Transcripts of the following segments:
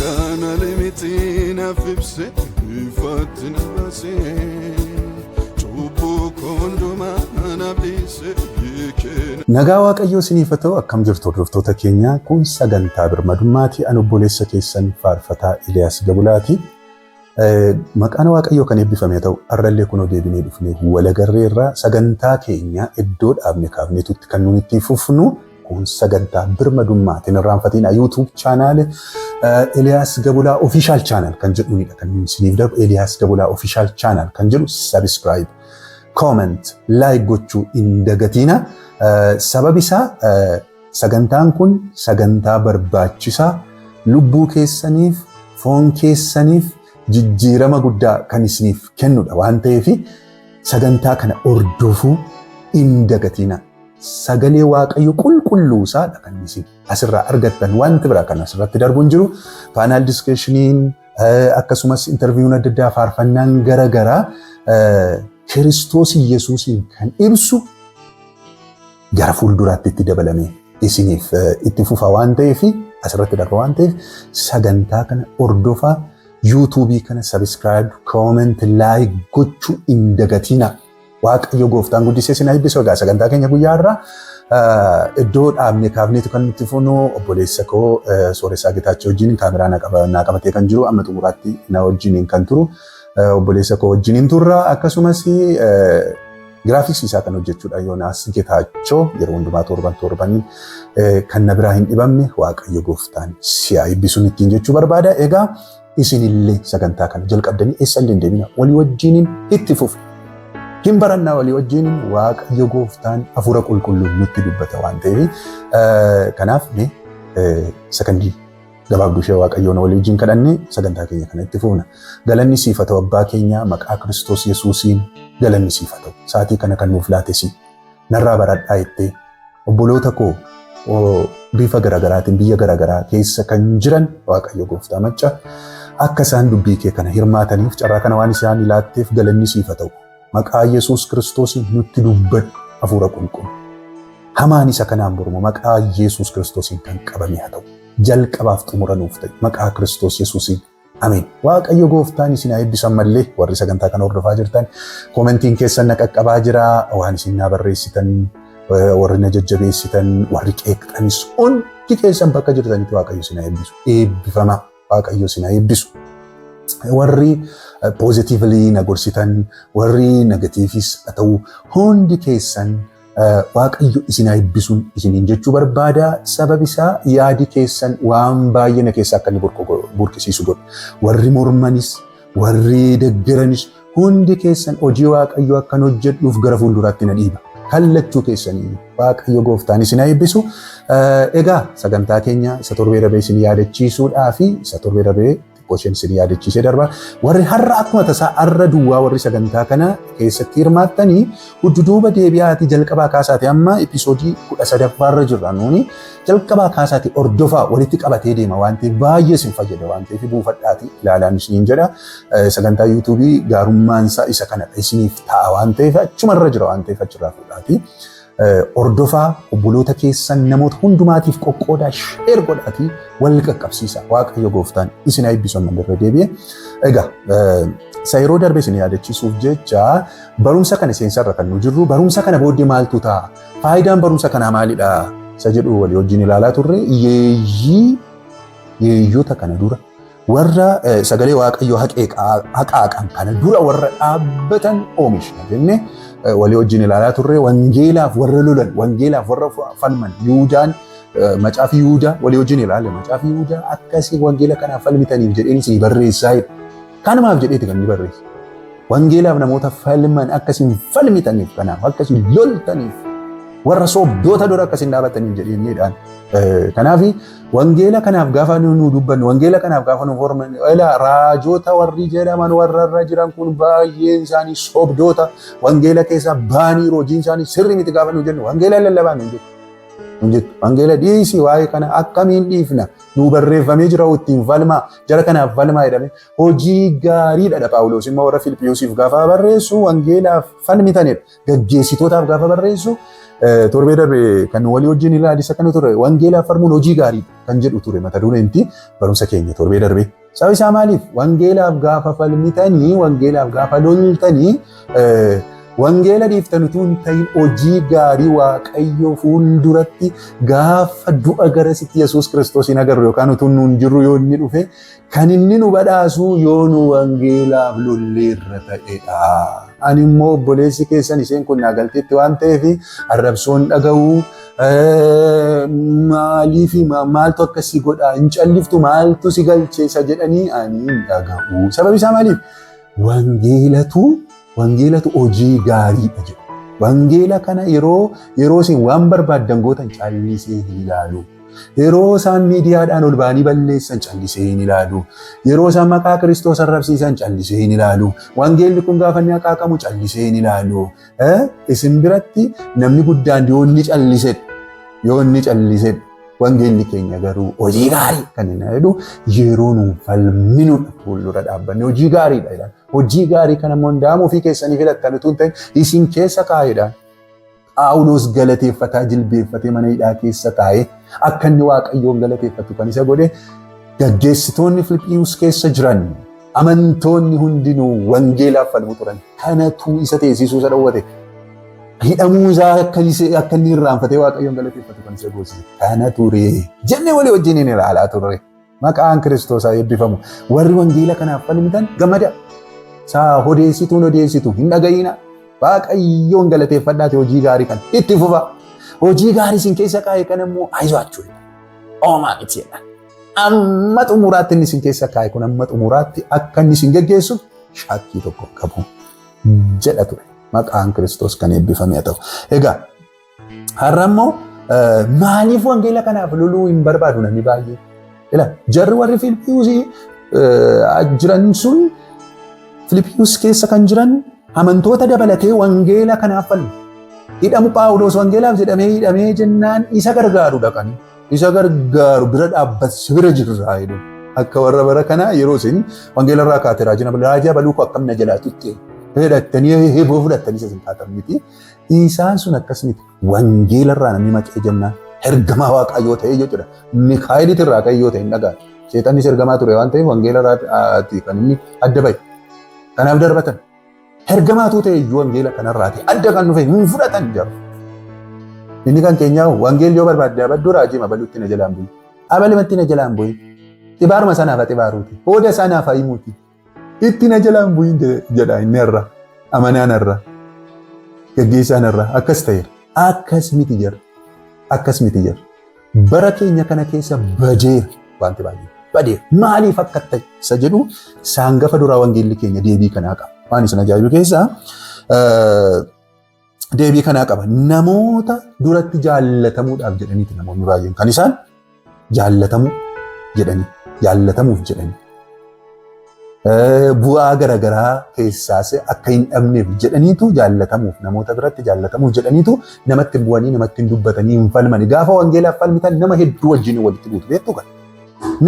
Kana limiti naaf ibse ifaatti na baase cubbuu koo hundumaa naaf dhiise hiikee. Nagaa Waaqayyoo isiniif haa ta'u. Akkam jirtu hordoftoota keenya? Kun sagantaa birmadummaati. Ani obboleessa keessan faarfataa Iliyaas Gabulaati. Maqaan Waaqayyoo kan eebbifame haa ta'u. Har'allee kunoo deebinee dhufnee walagarreerraa sagantaa keenya iddoo dhaabne kaafneetutti kan nuti itti fufnu kun sagantaa birmadummaatiin. Hin irraanfatiin, YouTube channel Eliyaas Gabulaa Official Channel kan jedhunidha kan isiniif darbu. Eliyaas Gabulaa Official Channel kan jedhu subscribe, comment, like gochuu hin dagatiina. Sababi isaa sagantaan kun sagantaa barbaachisaa lubbuu keessaniif, foon keessaniif jijjiirama guddaa kan isiniif kennudha waan ta'eef, sagantaa kana hordofuu hin dagatiina. Sagalee Waaqayyo qulqulluu isaadha kan isin asirraa argattan. Wanti biraa kan asirratti darbu hin jiru. Panel discussioniin, akkasumas interviewun adda addaa, faarfannaan gara garaa Kiristoos Yesuusiin kan ibsu gara fuulduraatti itti dabalamee isiniif itti fufa waan ta'eef, asirratti darba waan ta'eef, sagantaa kana hordofaa. YouTubeii kana subscribe, comment, like gochuu hin dagatina. Waaqayyo gooftaan guddisee isin eebbisu. Egaa sagantaa keenya guyyaa irraa iddoo dhaabne kaafneetu kan nutti funu. Obboleessa koo Sooressaa Getaachoo wajjin kaameraa naa qabatee kan jiru, amma xumuraatti na wajjiniin kan turu obboleessa koo wajjiniin turra. Akkasumas graphicsii isaa kan hojjechuudha Yoonaas Getaachoo, yeroo hundumaa torban torbaniin kan na biraa hin dhibamne. Waaqayyo gooftaan si'a eebbisuun ittiin jechuu barbaada. Egaa isinillee sagantaa kana jalqabdanii eessa illee hin deemina, walii wajjiniin itti fufu. Hin barannaa walii wajjiniin, Waaqayyo gooftaan hafuura qulqulluun nutti dubbata waan ta'eef. Kanaaf mee sakandii gabaabduu ishee Waaqayyoon walii wajjin kadhannee sagantaa keenya kana itti fufna. Galanni siif haa ta'u, abbaa keenya, maqaa Kiristoos Yesuusiin galanni siif haa ta'u. Sa'aatii kana kan nuuf laate si. Narraa baradhaa jettee obboloota koo bifa garaagaraatiin biyya garaagaraa keessa kan jiran, Waaqayyo gooftaa macca, akka isaan dubbii kee kana hirmaataniif carraa kana waan isaan laatteef galanni siif haa ta'u. Maqaa Yesuus Kiristoosiin nutti dubbadhu, hafuura qulqulluu. Hamaan isa kanaan mormu maqaa Yesuus Kiristoosiin kan qabame haa ta'u. Jalqabaaf xumura nuuf ta'e maqaa Kiristoos Yesuusiin. Ameen. Waaqayyo gooftaan isin haa eebbisan mallee. Warri sagantaa kana hordofaa jirtan, commentiin keessan na qaqqabaa jira. Waan isin naa barreessitan, warri na jajjabeessitan, warri qeeqxanis, hundi keessan bakka jirtanitti Waaqayyo isin haa eebbisu. Eebbifamaa. Waaqayyo isin haa eebbisu. Warri positively na gorsitan, warri negativeis haa ta'u, hundi keessan Waaqayyo isin haa eebbisuun isiniin jechuu barbaada. Sababi isaa yaadi keessan waan baay'ee na keessa akka inni burqisiisu godha. Warri mormanis, warri deggeranis, hundi keessan hojii Waaqayyo akkan hojjedhuuf gara fuulduraatti na dhiiba. Kallachuu keessanii Waaqayyo gooftaan isin haa eebbisu. Egaa sagantaa keenya isa torbee darbee isin yaadachiisuudhaa fi isa torbee darbee xiqqoo isheen isin yaadachiisee darba. Warri har'a akkuma tasaa har'a duwwaa warri sagantaa kana keessatti hirmaattanii, hudduuba deebi'aatii jalqabaa kaasaati, amma episodeii 13ffaarra jirra nuuni, jalqabaa kaasaati hordofaa. Walitti qabatee deema waan ta'eef, baay'ee isin fayyada waan ta'eef, buufadhaati ilaalaan isiniin jedha. Sagantaa YouTubeii gaarummaan isaa isa kanadha, isiniif ta'a waan ta'eef, achumarra jira waan ta'eef, achirraa fuudhaati. Hordofaa, obboloota keessan namoota hundumaatiif qoqqoodaa, share godhaatii wal qaqqabsiisa. Waaqayyo gooftaan isin haa eebbisu amma irra deebi'e. Egaa isa yeroo darbe isin yaadachiisuuf jecha, barumsa kana seensarra kan nu jirru, barumsa kana booddee maaltu ta'a? Faayidaan barumsa kanaa maalidha? Isa jedhu walii wajjin ilaalaa turre. Yeeyyii yeeyyota kana dura warra sagalee Waaqayyoo haqaaqan kana dura warra dhaabbatan oomishna jennee walii wajjin ilaalaa turre. Wangeelaaf warra lolan, wangeelaaf warra falman, Yihuudaan, macaafi Yihuudaa walii wajjin ilaale. Macaafi Yihuudaa akkasii wangeela kanaaf falmitaniif jedheen isinii barreessaa jedha. Kanumaaf jedheeti kan inni barreesse. Wangeelaaf namoota falman akkasiin falmitaniif, kanaaf akkasiin loltaniif, warra sobdoota dura akkasiin dhaabataniif jedheenidhaan. Kanaaf wangeela kanaaf gaafa nu dubbannu, wangeela kanaaf gaafa nu forman, ilaa raajota warri jedhaman warra irra jiran kun baay'een isaanii sobdoota, wangeela keessaa baanii hojiin isaanii sirrii miti gaafa nu jennu, wangeela lallabaa nu jettu. Nu jettu wangeela dhiisii, waa'ee kana akkamiin dhiifna, nu barreeffamee jira, ittiin falmaa, jara kanaaf falmaa jedhame. Hojii gaariidha. Phaawulos immoo warra Filiphiyuusiif gaafa barreessu wangeelaaf falmitanidha. Gaggeessitootaaf gaafa barreessu Torbee darbe kan walii wajjin ilaalisa kana ture wangeelaaf falmuun hojii gaarii kan jedhu ture mata dureen barumsa keenya torbee darbe. Sababni isaa maaliif? Wangeelaaf gaafa falmitanii, wangeelaaf gaafa loltanii, wangeela dhiiftan utuu hin ta'in hojii gaarii Waaqayyo fuulduratti gaafa du'a garasitti Yesuus Kiristoos hin agarru yookaan utuu nuun jirru yoo inni dhufe kan inni nu badhaasu yoo nu wangeelaaf lolleerra ta'edha. Ani immoo obboleessi keessan isheen kun naa galteetti waan ta'eef arrabsoon dhaga'uu maaliif maaltu akkasii godha hin calliftu maaltu si galcheessa jedhanii ani hin dhaga'u. Sababi isaa maaliif? Wangeelatu hojii gaariidha jedhu. Wangeela kana yeroo isin waan barbaaddan gootan callisee hin ilaalu. Yeroo isaan miidiyaadhaan ol ba'anii balleessan callisee hin ilaalu. Yeroo isaan maqaa Kiristoos arrabsiisan callisee hin ilaalu. Wangeelli kun gaafa inni haqaaqamu callisee hin ilaalu. Isin biratti namni guddaan yoo inni callisedha. Yoo inni callisedha. Wangeelli keenya garuu hojii gaarii kan inni jedhu yeroo nu falminudha fuuldura dhaabbanne hojii gaariidha. Hojii gaarii kana immoo hundaamu ofii keessanii filattan utuu hin ta'in isin keessa kaa'edha. Phaawulos galateeffataa jilbeeffatee mana hidhaa keessa taa'ee akka inni Waaqayyoon galateeffatu kan isa godhe gaggeessitoonni Filiphiyuus keessa jiran amantoonni hundinuu wangeelaaf falmu turan. Kanatu isa teessisuu isa dhowwate. Hidhamuu isaa akka inni irraanfatee Waaqayyoon galateeffatu kan isa goosise. Kana ture jennee walii wajjin hin ilaalaa turre. Maqaan Kiristoos haa eebbifamu. Warri wangeela kanaaf falmitan gammada. Saa odeessituun odeessitu hin dhaga'ina. Waaqayyoon galateeffadhaati hojii gaarii kan itti fufa. Hojii gaarii isin keessa kaa'e kan immoo ayizwaachuu. Oomaa miti jedha. Amma xumuraatti inni isin keessa kaa'e kun amma xumuraatti akka inni isin geggeessu shakkii tokko qabu jedha ture. Maqaan Kiristoos kan eebbifame haa ta'u. Egaa har'a immoo maaliif wangeela kanaaf loluu hin barbaadu namni baay'ee? Ila jarri warri Filiphiyuus jiran sun Filiphiyuus keessa kan jiran amantoota dabalatee wangeela kanaaf falmu. Hidhamu Phaawulos wangeelaaf jedhamee hidhamee jennaan isa gargaaru dhaqanii isa gargaaru bira dhaabbatu bira jirraa jedhu. Akka warra bara kanaa yeroo isin wangeela irraa kaate raajina raajii baluu koo akkam na jalaa tutte fedhattanii heeboo fudhattanii isa isin kaatan miti. Isaan sun akkas miti. Wangeela irraa namni maqee jennaan ergamaa Waaqayyoo ta'ee jechuudha. Mikaa'eliit irraa ka'e yoo ta'e hin dhaga'a. Seexannis ergamaa ture waan ta'eef wangeela irraa kan inni adda ba'e. Kanaaf darbatan. Ergamaatu ta'e iyyuu wangeela kanarraati adda kan dhufe hin fudhatan jiru. Inni kan keenyaa wangeelli yoo barbaadde abadduu raajii mabaluutti na jalaan bu'i. Abalimatti na jalaan bu'i. Xibaaruma sanaaf xibaaruuti. Hooda sanaaf himuuti. Itti na jalaan bu'in jedha inni irra. Amanaan irra. Gaggeessaan irra. Akkas ta'eera. Akkas miti jira. Akkas miti jira. Bara keenya kana keessa badeera wanti baay'ee. Badeera. Maaliif akka ta'e isa jedhu saangafa duraa wangeelli keenya deebii kanaa qaba. Waan isin ajaa'ibu keessaa deebii kanaa qaba. Namoota duratti jaallatamuudhaaf jedhaniiti namoonni baay'een kan isaan jaallatamuu jedhanii jaallatamuuf jedhanii bu'aa garaagaraa keessaas akka hin dhabneef jedhaniitu jaallatamuuf namoota biratti jaallatamuuf jedhaniitu namatti hin bu'anii namatti hin dubbatanii hin falmani. Gaafa wangeelaaf falmitan nama hedduu wajjin walitti buutu beektu kan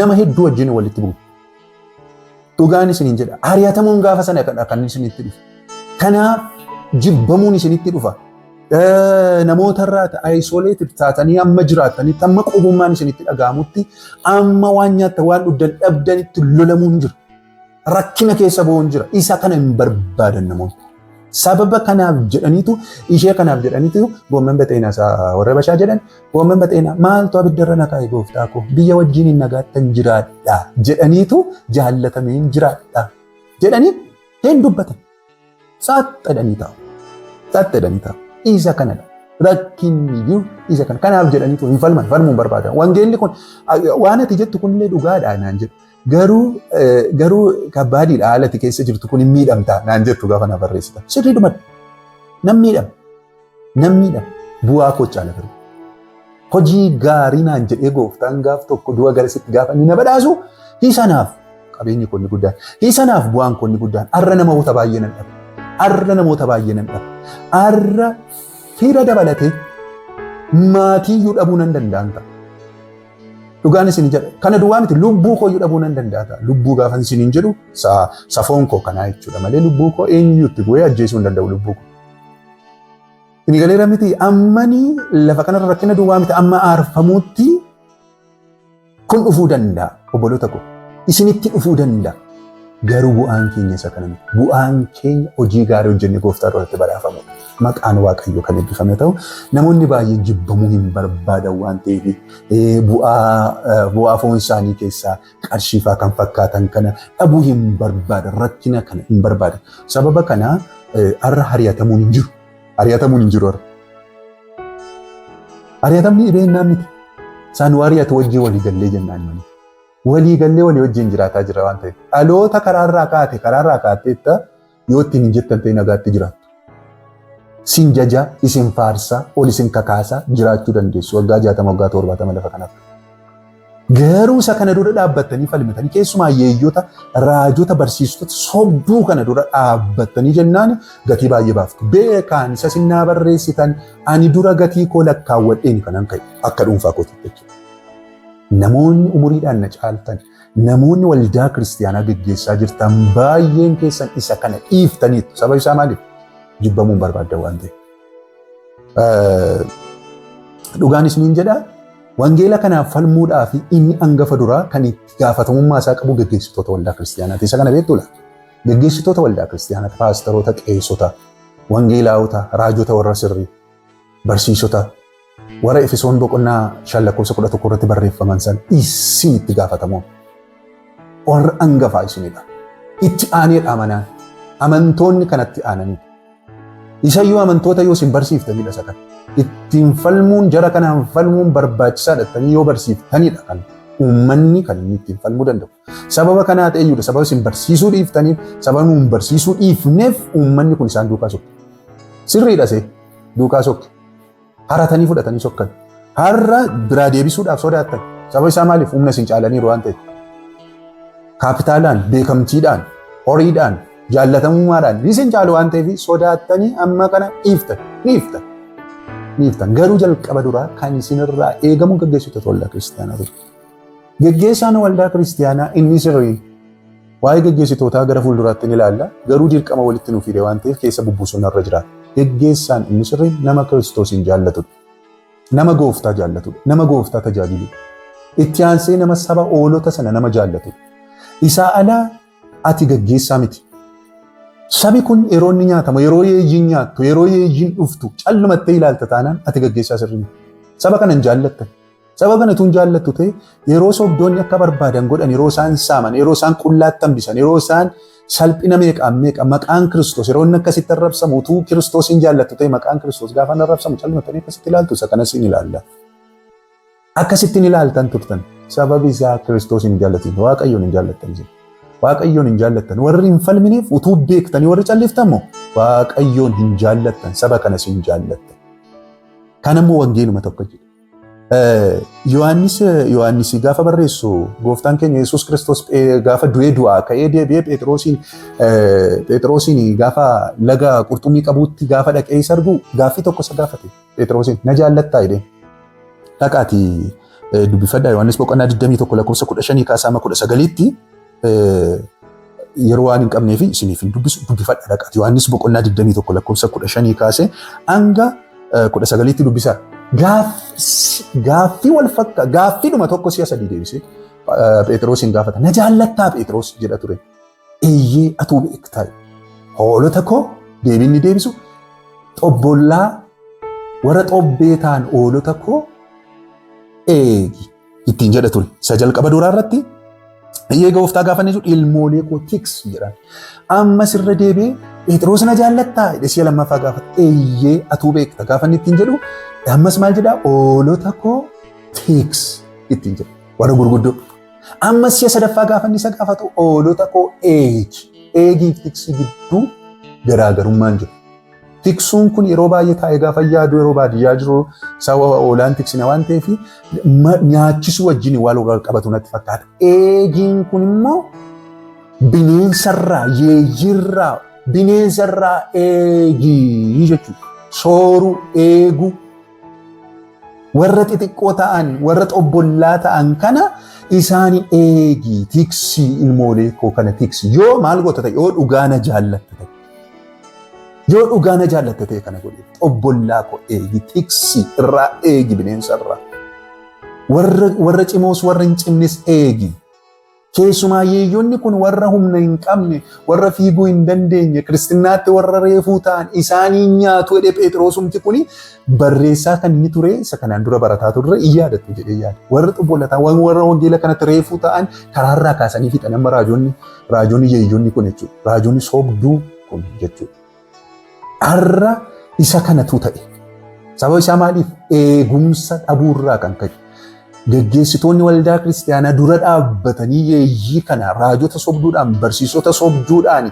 nama hedduu wajjin walitti buutu. Dhugaan isiniin jedha. Ari'atamuun gaafa sana kan isinitti dhufu. Kanaaf jibbamuun isinitti dhufa. Namoota irraa isolated taatanii amma jiraatanitti amma qobummaan isinitti dhaga'amutti amma waan nyaattan waan dhugdan dhabdanitti lolamuun jira. Rakkina keessa bu'uun jira. Isa kana hin barbaadan namoonni. Sababa kanaaf jedhaniitu ishee kanaaf jedhaniitu goomman baxeenaa isaa warra bashaa jedhan goomman baxeenaa maaltu abiddarra na kaa'e gooftaa koo biyya wajjin hin nagaattan jiraadha jedhaniitu jaallatameen jiraadha jedhanii hin dubbatan. Saaxilanii taa'u. Saaxilanii taa'u. Isa kanadha. Rakkinni jiru isa kana. Kanaaf jedhaniitu hin falman falmuu hin barbaadan. Wangeelli kun waan ati jettu kunillee dhugaadha naan jedhu. Garuu kabbaadiidha haala ati keessa jirtu kun hin miidhamta naan jettu gaafa na barreessita. Sirriidhuma nan miidhama. Nan miidhama. Bu'aa koo caala garuu. Hojii gaarii naan jedhee gooftaan gaaf tokko du'a garasitti gaafa inni na badhaasu hisanaaf qabeenyi koo inni guddaan. Hisanaaf bu'aan koo inni guddaan. Arra namoota baay'ee nan dhaba. Arra namoota baay'ee nan dhaba. Arra fira dabalatee maatiiyyuu dhabuu nan danda'an ta'a. Dhugaan isin jedha. Kana duwwaa miti lubbuu kooyyuu dhabuu nan danda'a ta'a. Lubbuu gaafa isiniin jedhu safoon koo kanaa jechuudha malee lubbuu koo eenyuyyuu itti bu'ee ajjeesuu hin danda'u lubbuu koo. Inni galeera miti ammanii lafa kanarra rakkina duwwaa miti amma aarfamuutti kun dhufuu danda'a obboloota koo. Isinitti dhufuu danda'a. Garuu bu'aan keenya isa kana miti. Bu'aan keenya hojii gaarii hojjennee gooftaa duratti badhaafamudha. Maqaan Waaqayyoo kan eebbifame ta'u namoonni baay'een jibbamuu hin barbaadan waan ta'eef bu'aa foon isaanii keessaa qarshiifaa kan fakkaatan kana dhabuu hin barbaadan, rakkina kana hin barbaadan. Sababa kana har'a ari'atamuun hin jiru. Ari'atamuun hin jiru har'a. Ari'atamni dhibeennaan miti. Isaan ari'atu wajjin walii gallee jennaan malee. Walii gallee walii wajjin jiraataa jira waan ta'eef. Dhaloota karaarraa kaate karaarraa kaatteetta yoo ittiin hin jettan ta'e nagaatti jiraattu. Sin jaja, isin faarsaa, ol isin kakaasaa jiraachuu dandeessu waggaa 60 waggaa 70 lafa kanaaf. Garuu isa kana dura dhaabbattanii falmitanii keessumaa yeeyyota, raajota, barsiistota sobduu kana dura dhaabbattanii jennaan gatii baay'ee baaftu. Beekaan isa sinnaa barreessitan ani dura gatii koo lakkaawwadheen kanan ka'e akka dhuunfaa kootiitti jechuudha. Namoonni umuriidhaan na caaltan, namoonni waldaa kiristiyaanaa geggeessaa jirtan baay'een keessan isa kana dhiiftaniitu. Sababa isaa maaliif? Jibbamuun barbaaddan waan ta'eef. Dhugaan isiniin jedhaa, wangeela kanaaf falmuudhaa fi inni angafa duraa kan itti gaafatamummaa isaa qabu geggeessitoota waldaa kiristiyaanaati. Isa kana beektuu laata? Geggeessitoota waldaa kiristiyaanaati, paastaroota, qeessota, wangeelaawota, raajota warra sirrii, barsiisota, warra Efesoon boqonnaa 5 lakkoofsa 11 irratti barreeffaman san isin itti gaafatamoo. Warra angafaa isinidha. Itti aaneedha amanaan. Amantoonni kanatti aananidha. Isayyuu amantoota yoo isin barsiiftanidha isa kana. Ittiin falmuun jara kanaan falmuun barbaachisaadha jettanii yoo barsiiftanidha kan uummanni kan inni ittiin falmuu danda'u. Sababa kanaa ta'eyyuudha sababa isin barsiisuu dhiiftaniif sababa nuun barsiisuu dhiifneef uummanni kun isaan duukaa sokke. Sirriidha see duukaa sokke. Haratanii fudhatanii sokkan. Har'a biraa deebisuudhaaf sodaattan. Sababa isaa maaliif humna isin caalaniiru waan ta'eef. Kaapitaalaan, beekamtiidhaan, horiidhaan, jaallatamummaadhaan isin caalu waan ta'eef sodaattanii amma kana dhiiftan, dhiiftan, dhiiftan. Garuu jalqaba duraa kan isinirraa eegamu gaggeessitoota waldaa kiristiyaanaa ture. Geggeessaan waldaa kiristiyaanaa inni sirrii waa'ee geggeessitootaa gara fuulduraatti ni ilaalla. Garuu dirqama walitti nu fide waan ta'eef keessa bubbusuun irra jiraata. Geggeessaan inni sirriin nama Kiristoosiin jaallatudha. Nama gooftaa jaallatudha. Nama gooftaa tajaajiludha. Itti aansee nama saba oolota sana nama jaallatudha. Isaa alaa ati gaggeessaa miti. Sabi kun yeroo inni nyaatamu, yeroo yeeyyiin nyaattu, yeroo yeeyyiin dhuftu callumattee ilaalta taanaan ati gaggeessaa sirrii miti. Saba kana hin jaallattan. Saba kana tun jaallattu ta'e yeroo sobdoonni akka barbaadan godhan, yeroo isaan saaman, yeroo isaan qullaatti hambisan, yeroo isaan salphina meeqaan meeqa maqaan Kiristoos yeroo inni akkasitti arrabsamu utuu Kiristoos hin jaallattu ta'e maqaan Kiristoos gaafa inni arrabsamu callumattanii akkasitti ilaaltu isa kanas hin ilaalla. Akkasitti hin ilaaltan turtan. Sababi isaa Kiristoos hin jaallatin, Waaqayyoon hin jaallattan isin. Waaqayyoon hin jaallattan. Warri hin falmineef utuu beektanii warri calliftan immoo Waaqayyoon hin jaallattan, saba kanas hin jaallattan. Kan ammoo wangeeluma tokko jedha. Yohaannis Yohaannis gaafa barreessu gooftaan keenya Yesuus Kiristoos gaafa du'ee du'aa ka'ee deebi'ee Pheexiroosiin Pheexiroosiin gaafa laga qurxummii qabuutti gaafa dhaqee isa argu gaaffii tokko isa gaafate Pheexiroosiin na jaallattaa jedhee dhaqaatii dubbifadhaa Yohaannis boqonnaa 21 lakkoofsa 15 kaasaa amma 19tti yeroo waan hin qabneef isiniif hin dubbisu dubbifadha dhaqaati. Yohaannis boqonnaa 21 lakkoofsa 15 kaasee hanga 19tti dubbisaa. Gaaffii wal fakka gaaffiidhuma tokko si'a sadii deebisee Pheexiroosiin gaafata. Na jaallattaa Pheexiroos jedha ture. Eeyyee atuu beektaa. Hoolota koo deebiin ni deebisu. Xobbollaa warra xobbee ta'an hoolota koo eegi ittiin jedha ture. Isa jalqaba duraa irratti eeyyee gooftaa gaafa inni jedhu ilmoolee koo tiksi jedhan. Ammas irra deebi'ee Pheexiroos na jaallattaa jedhee si'a lammaffaa gaafata. Eeyyee atuu beekta gaafa inni ittiin jedhu ammas maal jedhaa hoolota koo tiksi ittiin jedha. Warra gurguddoo. Ammas si'a sadaffaa gaafa inni isa gaafatu hoolota koo eegi. Eegiif tiksii gidduu garaagarummaan jiru. Tiksuun kun yeroo baay'ee taa'ee gaafa yaadu yeroo baadiyyaa jiru sababa oolaan tiksina waan ta'eef nyaachisuu wajjin waan wal qabatu natti fakkaata. Eegiin kun immoo bineensarraa yeeyyirraa bineensarraa eegii jechuudha. Sooruu eeguu warra xixiqqoo ta'an warra xobbollaa ta'an kana isaan eegii tiksii ilmoolee koo kana tiksi yoo maal goota ta'e yoo dhugaa na jaallatta ta'e. Yoo dhugaa na jaallatte ta'e kana godhi. Obbollaa koo eegi, tiksi, irraa eegi bineensa irraa. Warra cimoos warra hin cimnes eegi. Keessumaa yeeyyonni kun warra humna hin qabne, warra fiiguu hin dandeenye, kiristinnatti warra reefuu ta'an isaanii nyaatu jedhee Phexrosumti kuni barreessaa kan inni ture isa kanaan dura barataa turre in yaadattu jedhee yaada. Warra xobbolataa, warra wangeela kanatti reefuu ta'an karaarraa kaasanii fixan amma raajonni yeeyyonni kun jechuudha. Raajonni sobduu kun jechuudha. Har'a isa kanatu ta'e. Sababa isaa maaliif? Eegumsa dhabuurraa kan ka'e. Geggeessitoonni waldaa kiristaanaa dura dhaabbatanii yeeyyii kana raajota sobduudhaan, barsiisota sobduudhaan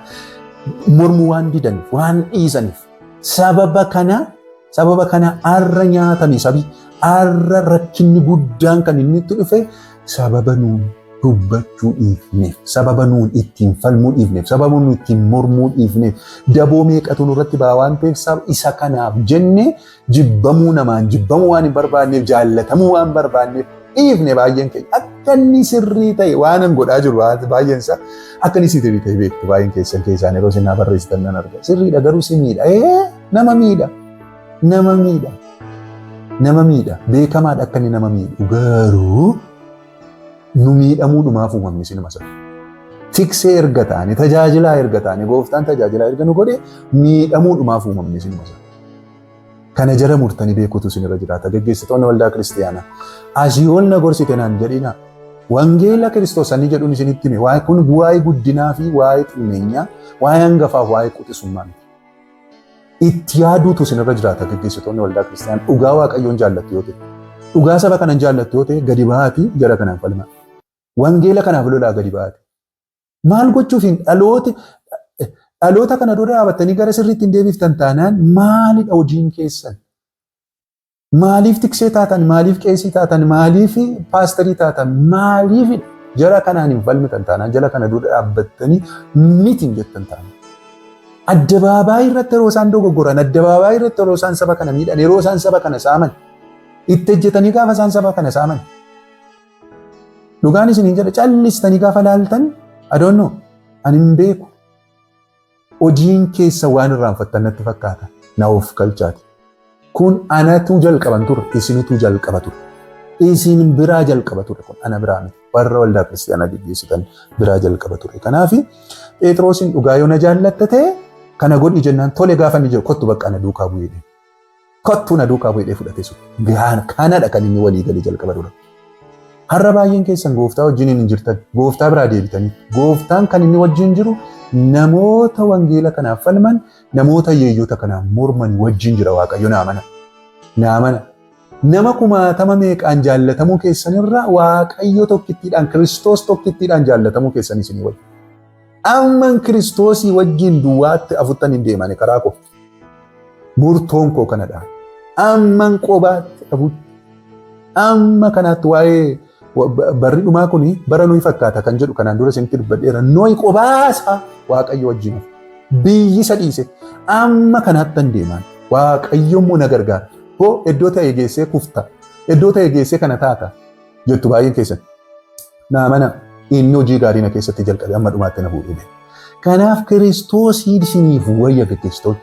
mormuu waan didaniif, waan dhiisaniif sababa kana har'a nyaatame sabi, har'a rakkinni guddaan kan inni itti dhufe sababa nuun dubbachuu dhiifneef, sababa nuun ittiin falmuu dhiifneef, sababa nuun ittiin mormuu dhiifneef, daboo meeqatu nurratti ba'a waan ta'eef isa kanaaf jenne jibbamuu namaan jibbamuu waan hin barbaanneef, jaallatamuu waan barbaanneef dhiifne baay'een keenya. Akka inni sirrii ta'e waan an godhaa jiru baay'een isaa akka inni sirrii ta'e beektu baay'een keessan keessaan yeroo isin naa barreessitan nan arga. Sirriidha garuu si miidha. Nama miidha. Nama miidha. Nama miidha. Beekamaadha akka inni nama miidhu garuu nu miidhamuudhumaaf uumamni sinuma sana. Tiksee erga taane, tajaajilaa erga taane, gooftaan tajaajilaa erga nu godhe miidhamuudhumaaf uumamni sinuma sana. Kana jala murtanii beekuutu isinirra jiraata. Geggeessitoonni waldaa kiristiyaanaa. Asii ol na gorsite naan jedhina. Wangeela Kiristoos ani jedhuun isinitti hime. Waa'ee kun waa'ee guddinaa fi waa'ee xinneenyaa, waa'ee hangafaa fi waa'ee quxisummaa miti. Itti yaaduutu isinirra jiraata geggeessitoonni waldaa kiristiyaanaa. Dhugaa Waaqayyoon jaallattu yoo ta'e. Dhugaa saba kanan jaallattu yoo ta'e gadi bahaatii jara kanaan falmaa. Wangeela kanaaf lolaa gadi bahaati. Maal gochuuf hin dhaloota kana dura dhaabattanii gara sirriitti hin deebiftan taanaan maalidha hojiin keessan? Maaliif tiksee taatan? Maaliif qeesii taatan? Maaliif paasterii taatan? Maaliif jara kanaan hin falmitan taanaan jara kana dura dhaabbattanii miti hin jettan taanaan? Addabaabaayii irratti yeroo isaan dogoggoran, addabaabaayii irratti yeroo isaan saba kana miidhan, yeroo isaan saba kana saaman, itti ejjetanii gaafa isaan saba kana saaman. Dhugaan isiniin jedha, callistanii gaafa laaltan adoonnoo ani hin beeku. Hojiin keessa waan irraanfattan natti fakkaata. Na of galchaati. Kun anatu jalqaban ture, isinitu jalqaba ture. Isin biraa jalqaba ture kun ana biraa miti. Warra waldaa kiristaanaa geggeessitan biraa jalqaba ture. Kanaaf Phexrosin dhugaa yoo na jaallatta ta'e kana godhi jennaan tole gaafa inni jedhu kottu bakka na duukaa bu'ee. Kottu na duukaa bu'ee fudhate sun. Kanadha kan inni walii galee jalqaba dura. Har'a baay'een keessan gooftaa wajjin hin jirtan. Gooftaa biraa deebitanii. Gooftaan kan inni wajjin jiru namoota wangeela kanaaf falman, namoota yeeyyota kanaaf morman wajjin jira Waaqayyo naa mana. Naa mana. Nama kumaatama meeqaan jaallatamuu keessanirra Waaqayyo tokkittiidhaan, Kiristoos tokkittiidhaan jaallatamuu keessan isinii wajjin. Amman Kiristoosii wajjin duwwaatti afuttan hin deemane karaa koo. Murtoon koo kanadha. Amman qobaatti afutti. Amma kanaatti waa'ee barri dhumaa kuni bara nuyi fakkaata kan jedhu kanaan dura isinitti dubbadheera. Nohi qobaasaa Waaqayyo wajjin hafe. Biyyi isa dhiise. Amma kanaatti hin deemaan. Waaqayyo immoo na gargaara. Hoo iddoo ta'e geessee kufta. Iddoo ta'e geessee kana taata jettu baay'een keessan. Naa mana inni hojii gaarii na keessatti jalqabe amma dhumaatti na fuudhee deema. Kanaaf Kiristoosii isiniif wayya gaggeessitoonni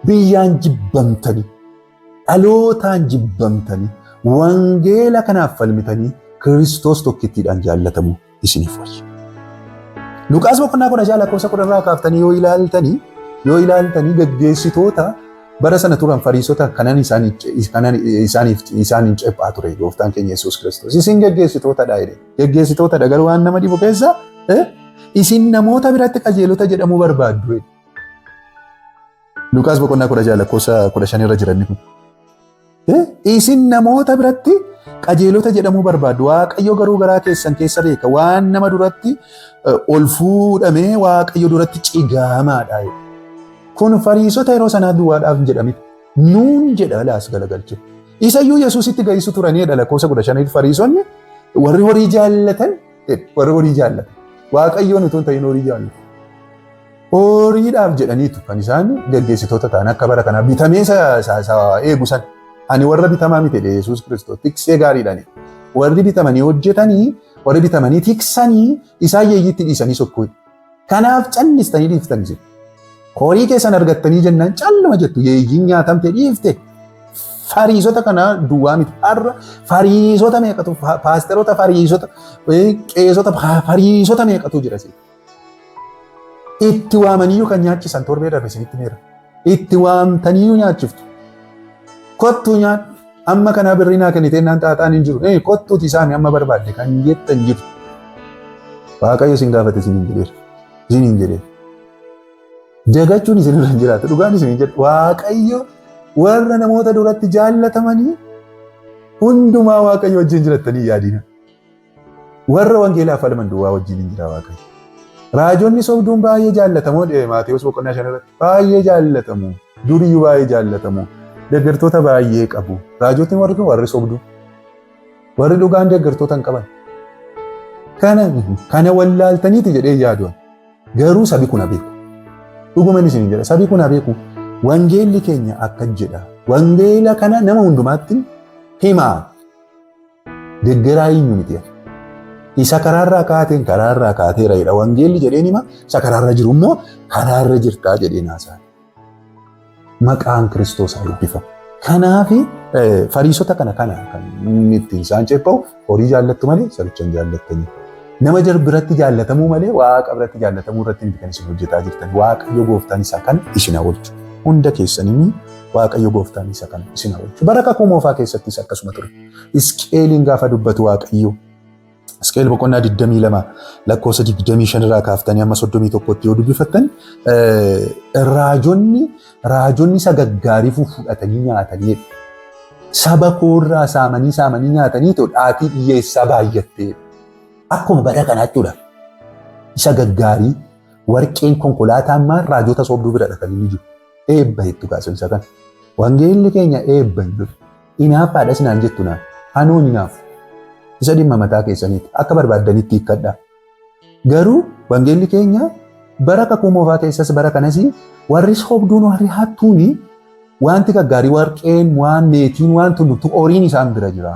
biyyaan jibbamtanii dhalootaan jibbamtanii wangeela kanaaf falmitanii Kiristoos tokkittiidhaan jaallatamuu isiniif wayya. Luqaas boqonnaa 16 lakkoofsa 10 irraa kaaftanii yoo ilaaltanii gaggeessitoota bara sana turan fariisota kanan isaaniif isaaniin cephaa ture gooftaan keenya Yesuus Kiristoos. Isin gaggeessitootadha jedhe. Gaggeessitootadha garuu waan nama dhibu keessa isin namoota biratti qajeelota jedhamuu barbaaddu jedhe. Luqaas boqonnaa 16 lakkoofsa 15 irra jiran kun. Isin namoota biratti qajeelota jedhamuu barbaaddu. Waaqayyo garuu garaa keessan keessa beeka. Waan nama duratti ol fuudhamee Waaqayyo duratti cigaamaadha. Kun fariisota yeroo sanaa duwwaadhaaf hin jedhamne. Nuun jedha laas galagalche. Isayyuu Yesuusitti ga'isu turaniidha lakkoofsa 15 fariisonni warri horii jaallatan warri horii jaallatan. Waaqayyoon utuu hin ta'in horii jaallatan. Horiidhaaf jedhaniitu kan isaan gaggeessitoota ta'an akka bara kanaa bitamee isa eegu san. Ani warra bitamaa miti jedhe Yesuus Kiristoos tiksee gaariidhaan. Warri bitamanii hojjetanii, warri bitamanii tiksanii isaan yeeyyiitti dhiisanii sokkuu. Kanaaf callistanii dhiiftanii jiru. Horii keessan argattanii jennaan calluma jettu yeeyyiin nyaatamte dhiifte. Fariisota kana duwwaa miti. Har'a fariisota meeqatu paasteroota fariisota qeesota fariisota meeqatu jira si. Itti waamaniyyuu kan nyaachisan torbee darbe isinitti meera. Itti waamtaniyyuu nyaachiftu. Kottuu nyaadhu. Amma kanaa birrii naa kennitee naan xaaxaan hin jiru. Kottuuti isaami amma barbaadde kan jettan jirtu. Waaqayyo isin gaafate isiniin jedheera. Isiniin jedheera. Dagachuun isinirra hin jiraatu. Dhugaan isin jedhu. Waaqayyo warra namoota duratti jaallatamanii hundumaa Waaqayyo wajjin jirattanii yaadina. Warra wangeelaaf falman duwwaa wajjin hin jira Waaqayyo. Raajonni sobduun baay'ee jaallatamoo Maatewos boqonnaa 5 irratti baay'ee jaallatamu. Duriyyuu baay'ee jaallatamu. Deeggartoota baay'ee qabu. Raajotni warri kun warri sobduu. Warri dhugaan deeggartoota hin qaban. Kana wallaaltaniiti jedhee yaadu. Garuu sabi kun beeku. Dhuguman isin jedha sabi kun beeku. Wangeelli keenya akka jedha. Wangeela kana nama hundumaatti himaa. Deeggaraa eenyu miti. Isa karaarraa kaateen karaarraa kaateera jedha. Wangeelli jedheen hima. Isa karaarra jiru immoo karaarra jirtaa jedheen haasa'a. Maqaan Kiristoos haa eebbifamu. Kanaaf fariisota kana kan inni ittiin isaan ceepha'u horii jaallattu malee sabicha hin jaallattanii. Nama jar biratti jaallatamuu malee Waaqa biratti jaallatamuu irratti miti kan isin hojjetaa jirtan. Waaqayyo gooftaan isaa kan isin haa oolchu. Hunda keessanii Waaqayyo gooftaan isa kan isin haa oolchu. Bara kakuu moofaa keessattis akkasuma ture. Isqeeliin gaafa dubbatu Waaqayyo Isqeel boqonnaa 22 lakkoofsa 25 irraa kaaftanii amma 31tti yoo dubbifattan raajonni isa gaggaarii fudhatanii nyaatanii saba koorraa saamanii saamanii nyaatanii ta'u dhaatii dhiyyeessaa baay'attee akkuma bara kanaa jechuudha. Isa gaggaarii warqeen konkolaataan maal raajota sobduu bira kan inni jiru. Eebba hedduu kaasan isa kana. Wangeelli keenya eebba hin jiru. Inaaffaadhas naan jettu naan. Anoon hinaafu. Isa dhimma mataa keessaniiti. Akka barbaaddanitti hiikkadhaa. Garuu wangeelli keenya bara kakuu moofaa keessas bara kanas warri sobduun warri hattuuni wanti gaggaarii warqeen waan meetiin waan tundumtu horiin isaan bira jira.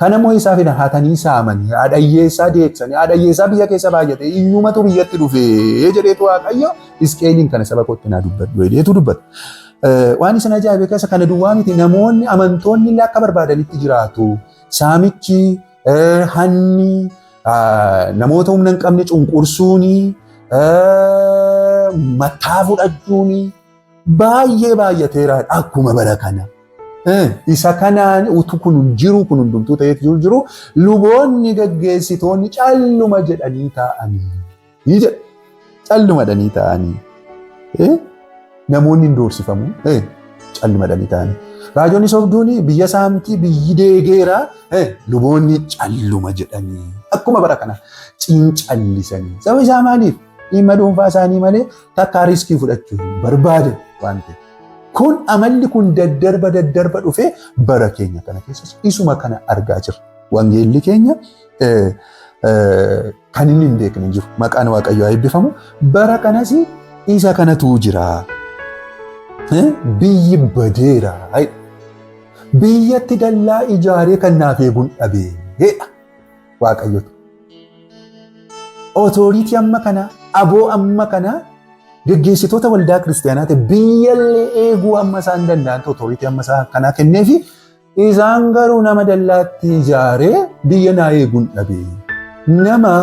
Kana immoo isaa fidan hatanii saamanii haadha hiyyeessaa deebisanii haadha hiyyeessaa biyya keessa baay'ate iyyumatu biyyatti dhufee jedheetu Waaqayyo Hisqeeliin kana saba kootti naa dubbadhu jedheetu dubbata. Waan isin ajaa'ibe keessa kana duwwaa miti namoonni amantoonni illee akka barbaadanitti jiraatu. Saamichi, hanni, namoota humna hin qabne cunqursuuni, mataa fudhachuuni baay'ee baay'ateera akkuma bara kana. Isa kanaan utuu kun jiru kun hundumtuu ta'eef jiru jiru luboonni gaggeessitoonni calluma jedhanii taa'anii jedha. Calluma jedhanii taa'anii. Namoonni hin doorsifamu. Calluma jedhanii taa'anii. Raajonni sobduun biyya saamtii biyyi deegeera luboonni calluma jedhanii akkuma bara kana cincallisanii. Sababni isaa maaliif? Dhimma dhuunfaa isaanii malee takkaa riiskii fudhachuu hin barbaadan waan ta'eef. Kun amalli kun daddarba daddarba dhufee bara keenya kana keessas isuma kana argaa jirra. Wangeelli keenya kan inni hin beekne jiru. Maqaan Waaqayyoo haa eebbifamu. Bara kanas isa kanatu jira. Biyyi badeera. Biyyatti dallaa ijaaree kan naaf eeguun dhabeedha. Waaqayyotu. Otooriitii amma kana, aboo amma kana geggeessitoota waldaa kiristaanaa ta'e biyyallee eeguu amma isaan danda'an otooriitii amma isaan kanaa kenneefi isaan garuu nama dallaatti ijaaree biyya naa eeguun dhabee nama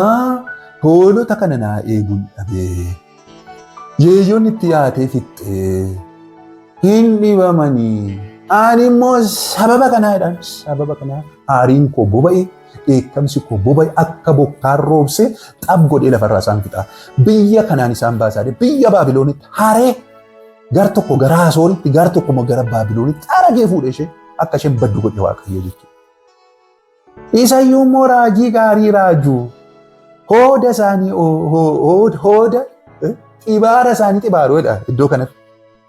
hoolota kana naa eeguun dhabee yeeyyoon itti yaatee fixxee hin dhibamanii ani immoo sababa kanaa jedhan sababa kanaa aariin koo boba'e dheekkamsi koo boba'e akka bokkaan roobsee xab godhee lafarraa isaan fixa. Biyya kanaan isaan baasaa biyya Baabiloonitti haree gar tokko gara Asooritti gar tokko immoo gara Baabiloonitti aragee fuudhee ishee akka isheen baddu godhe Waaqayyo jechuudha. Isayyuu immoo raajii gaarii raajuu hooda isaanii hooda xibaara isaanii xibaaruudha iddoo kanatti.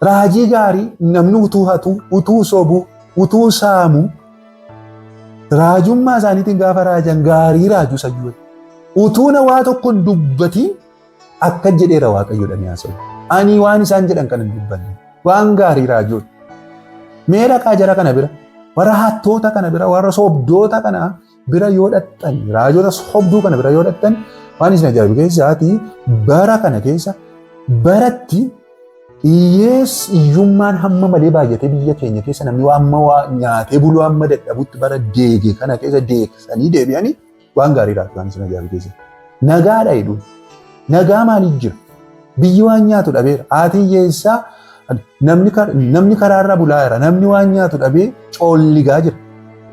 Raajii gaarii namni utuu hatu, utuu sobu, utuu saamu raajummaa isaaniitiin gaafa raajan gaarii raajuu sayyuu. Utuu na waa tokko hin dubbatiin akka jedheera Waaqayyo dhanii haasa'u. Ani waan isaan jedhan kan hin dubbanne waan gaarii raajuu. Mee dhaqaa jara kana bira warra hattoota kana bira warra sobdoota kana bira yoo dhaqxan raajota sobduu kana bira yoo dhaqxan waan isin ajaa'ibu keessaati bara kana keessa baratti Hiyyees hiyyummaan hamma malee baay'atee biyya keenya keessa namni waan amma waa nyaatee buluu hamma dadhabutti bara deege kana keessa deegsanii deebi'anii waan gaariidha waan isin ajaa'ibu keessa. Nagaadha jedhu. Nagaa maaliif jira? Biyyi waan nyaatu dhabeera. Haati hiyyeessaa namni karaarra bulaa jira. Namni waan nyaatu dhabee coolligaa jira.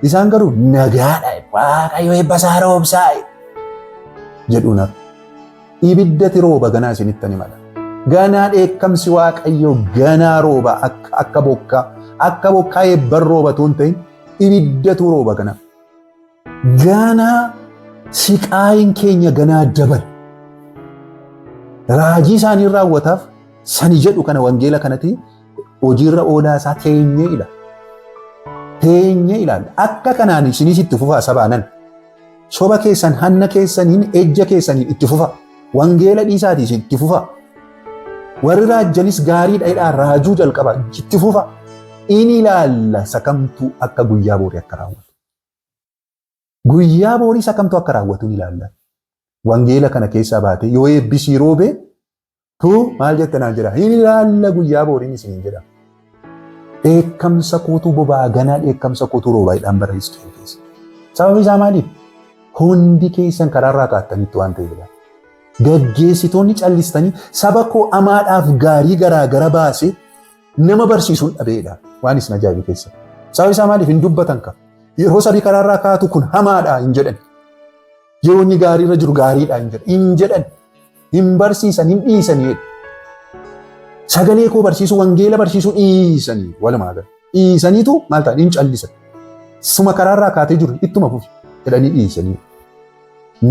Isaan garuu nagaadha. Waaqayyo eebba isaa roobsaa jedhuun hafu. Ibiddati rooba ganaa isinitti ni mala. Ganaa dheekkamsi Waaqayyo ganaa rooba akka bokkaa akka bokkaa eebban rooba tuun ta'in ibiddatu rooba ganaa. Ganaa siqaayin keenya ganaa dabala. Raajii isaanii raawwataaf sani jedhu kana wangeela kanatti hojiirra oolaa isaa teenyee ilaala. Teenyee ilaalla. Akka kanaan isinis itti fufaa sabaanan. Soba keessan hanna keessaniin ejja keessaniin itti fufaa. Wangeela dhiisaatii isin itti fufaa. Warri raajjanis gaariidha jedhaa raajuu jalqaba itti fufaa. Inni ilaalla sakamtuu akka guyyaa boorii akka raawwatu. Guyyaa boorii sakamtuu akka raawwatu ni ilaalla. Wangeela kana keessaa baatee yoo eebbisii roobee tu maal jette naan jedha. Hin ilaalla guyyaa booriin isiniin jedha. Dheekkamsa kootu boba'aa ganaa dheekkamsa kootu roobaa jedhaan bara Hisqi'eel keessa. Sababni isaa maaliif? Hundi keessan karaarraa kaattanitti waan ta'eef. Gaggeessitoonni callistanii saba koo amaadhaaf gaarii garaa gara baasee nama barsiisuun dhabeedha. Waan isin ajaa'ibu keessa. Sababni isaa maaliif hin dubbatan ka? Yeroo sabii karaarraa kaatu kun hamaadha hin jedhan. Yeroo inni gaariirra jiru gaariidha hin jedhan. Hin jedhan. Hin barsiisan hin dhiisanii. Sagalee koo barsiisuu wangeela barsiisuu dhiisanii walumaa gala. Dhiisaniitu maal ta'an hin callisan. Suma karaarraa kaatee jiru ittuma fufi jedhanii dhiisanii.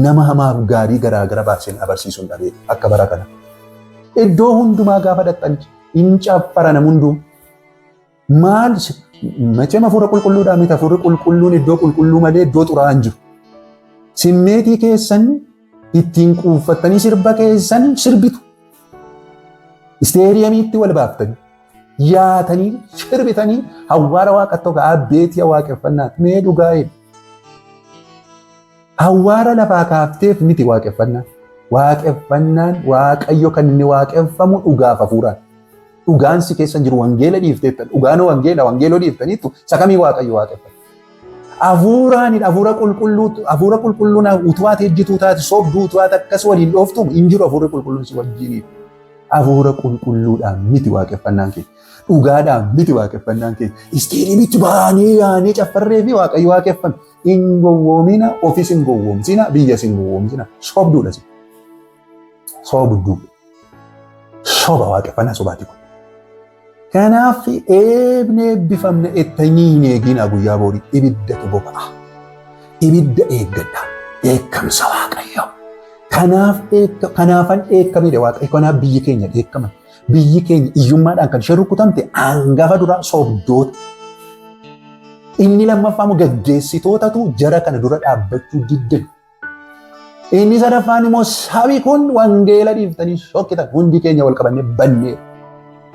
Nama hamaaf gaarii garaa gara baaseen abarsiisuun dhabee akka bara kana. Iddoo hundumaa gaafa dhaqxan hin caffara nam hunduu. Maal macheem hafuura qulqulluudhaa miti hafuurri qulqulluun iddoo qulqulluu malee iddoo xuraa'aa hin jiru. Simmeetii keessan ittiin quuffattanii sirba keessan sirbitu. Isteeriyamiitti wal baaftanii yaatanii sirbitanii hawwaara waaqattoo ka'aa beetii waaqeffannaati mee dhugaa jedhu. Hawwaara lafaa kaafteef miti waaqeffannaan. Waaqeffannaan waaqayyo kan inni waaqeffamu dhugaaf hafuuraan. Dhugaan si keessa hin jiru wangeela dhiifteettan dhugaan wangeela wangeeloo dhiiftaniittu isa kamii waaqayyo waaqeffata. Hafuuraanidha hafuura qulqulluu hafuura qulqulluun utuu ati ejjituu taate sobduu utuu ati akkas waliin dhooftu hin jiru hafuurri qulqulluun si wajjiniif. Hafuura qulqulluudhaan miti waaqeffannaan keenya. Dhugaadhaan miti waaqeffannaan keenya. Isteediyeemitti baanee yaanee caffarree fi waaqayyo waaqeffanna. Hin gowwoomina ofis hin gowwoomsina biyyas hin gowwoomsina sobduudha si. Sobduu. Soba waaqeffannaa sobaati kun. Kanaaf eebne eebbifamne ettanii hin eegina guyyaa boorii ibiddatu boba'a. Ibidda eeggadha. Dheekkamsa Waaqayyoo. Kanaaf kanaafan dheekkamedha Waaqayyo. Kanaaf biyyi keenya dheekkaman. Biyyi keenya iyyummaadhaan kan ishee rukutamte hangafa duraa sobdoota. Inni lammaffaa immoo gaggeessitootatu jara kana dura dhaabbachuu diddan. Inni sadaffaan immoo sabi kun wangeela dhiiftanii sokkitan hundi keenya wal qabannee banneera.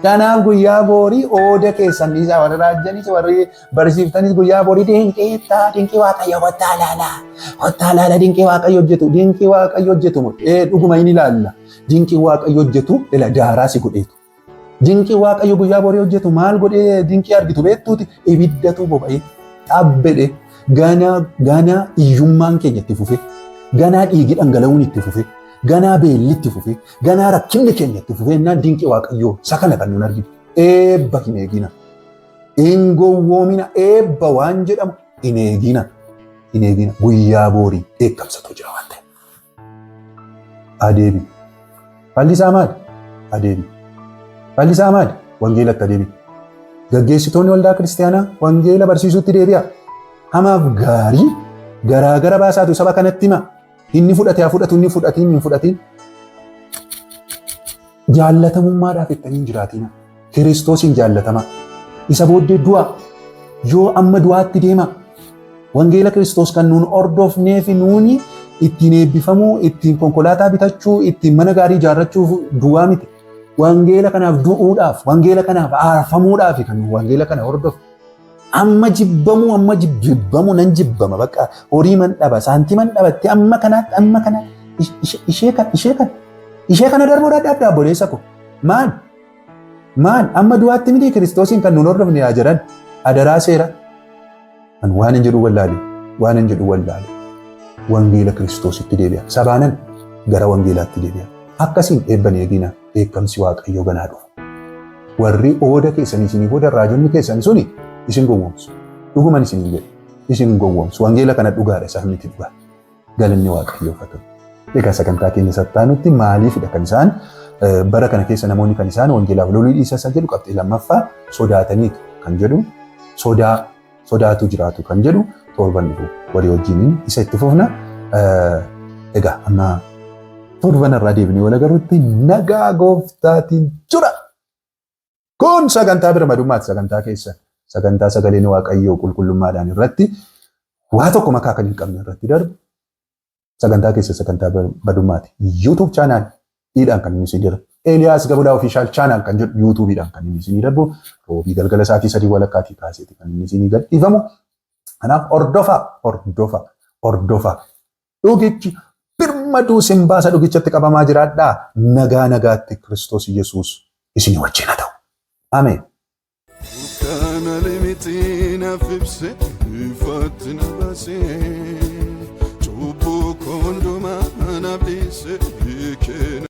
Kanaaf guyyaa boorii ooda keessan dhiisaa warri raajjanis warri barsiiftanis guyyaa boorii dinqiittaa dinqii waaqayyo kottaa ilaalaa kottaa ilaalaa dinqii waaqayyo hojjetu dinqii waaqayyo hojjetu ee dhuguma hin ilaalla dinqii waaqayyo hojjetu ila daaraa si godheetu. Dinqii waaqayyo guyyaa borii hojjetu maal godhee dinqii argitu beektuuti ibiddatu boba'ee xabbedhe ganaa ganaa iyyummaan keenya itti fufe ganaa dhiigi dhangala'uun itti fufe ganaa beelli itti fufe ganaa rakkinni keenya itti fufe innaan dinqii waaqayyoo isa kana kan nuun arginu eebba hin eegina hin gowwoomina eebba waan jedhamu hin eegina hin eegina guyyaa boorii dheekkamsatu jira waan ta'eef. Adeemi. Falli isaa maali? Adeemi. Falli isaa maali? Wangeelatti adeemi. Gaggeessitoonni waldaa kiristaanaa wangeela barsiisuutti deebi'a. Hamaaf gaarii garaagara baasaatu saba kanatti hima. Inni fudhate haa fudhatu, inni fudhatiin hin fudhatiin. Jaallatamummaadhaaf jettanii hin jiraatina. Kiristoosiin jaallatamaa. Isa booddee du'a. Yoo amma du'aatti deema. Wangeela Kiristoos kan nuun hordofnee fi nuuni ittiin eebbifamuu, ittiin konkolaataa bitachuu, ittiin mana gaarii ijaarrachuuf duwwaa miti. Wangeela kanaaf du'uudhaaf, wangeela kanaaf aarfamuudhaaf kan nuun wangeela kana hordofnu. Amma jibbamuu, amma jibbamuu nan jibbama bakka horii man dhaba, saantiman dhabatte amma kanaatti amma kana ishee kana ishee kana ishee kana darbuu dadhabda obboleessa koo. Maal? Maal amma du'aatti miti Kiristoosiin kan nun hordofne yaa jiran adaraa seera. An waan hin jedhu wallaale, waan hin jedhu wallaale. Wangeela Kiristoositti deebi'a. Sabaanan gara wangeelaatti deebi'a. Akkasiin eebban eegina dheekkamsi Waaqayyoo ganaa dhufa. Warri ooda keessan isinii booda raajonni keessan suni isin gowwoomsu. Dhuguman isiniin jedhe isin gowwoomsu. Wangeela kana dhugaadha isaan miti dhugaa. Galanni Waaqayyoof haa ta'u. Egaa sagantaa keenya sattaanutti maaliifidha kan isaan bara kana keessa namoonni kan isaan wangeelaaf loluu dhiisan isa jedhu qabxii lammaffaa sodaataniitu kan jedhu sodaa sodaatu jiraatu kan jedhu torban dhufu walii wajjiniin isa itti fufna. Egaa amma torban irraa deebinee wal agarrutti nagaa gooftaatiin jira. Kun sagantaa birmadummaati sagantaa keessa sagantaa sagaleen Waaqayyoo qulqullummaadhaan irratti waa tokko makaa kan hin qabne irratti darbu sagantaa keessa sagantaa birmadummaati. YouTube channel dhiidhaan kan inni isin darbu. Eeliyaas Gabulaa Official Channel kan jedhu YouTubeidhaan kan inni isinii darbu. Roobii galgala sa'aatii 3 walakkaatii kaaseeti kan inni isinii gadhiifamu. Kanaaf hordofaa, hordofaa, hordofaa. Dhugichi birmaduu sin baasa dhugichatti qabamaa jiraadhaa. Nagaa nagaatti Kiristoos Yesuus isinii wajjin haa ta'u. Ameen. Kana limiti naaf ibse ifaatti na baasee.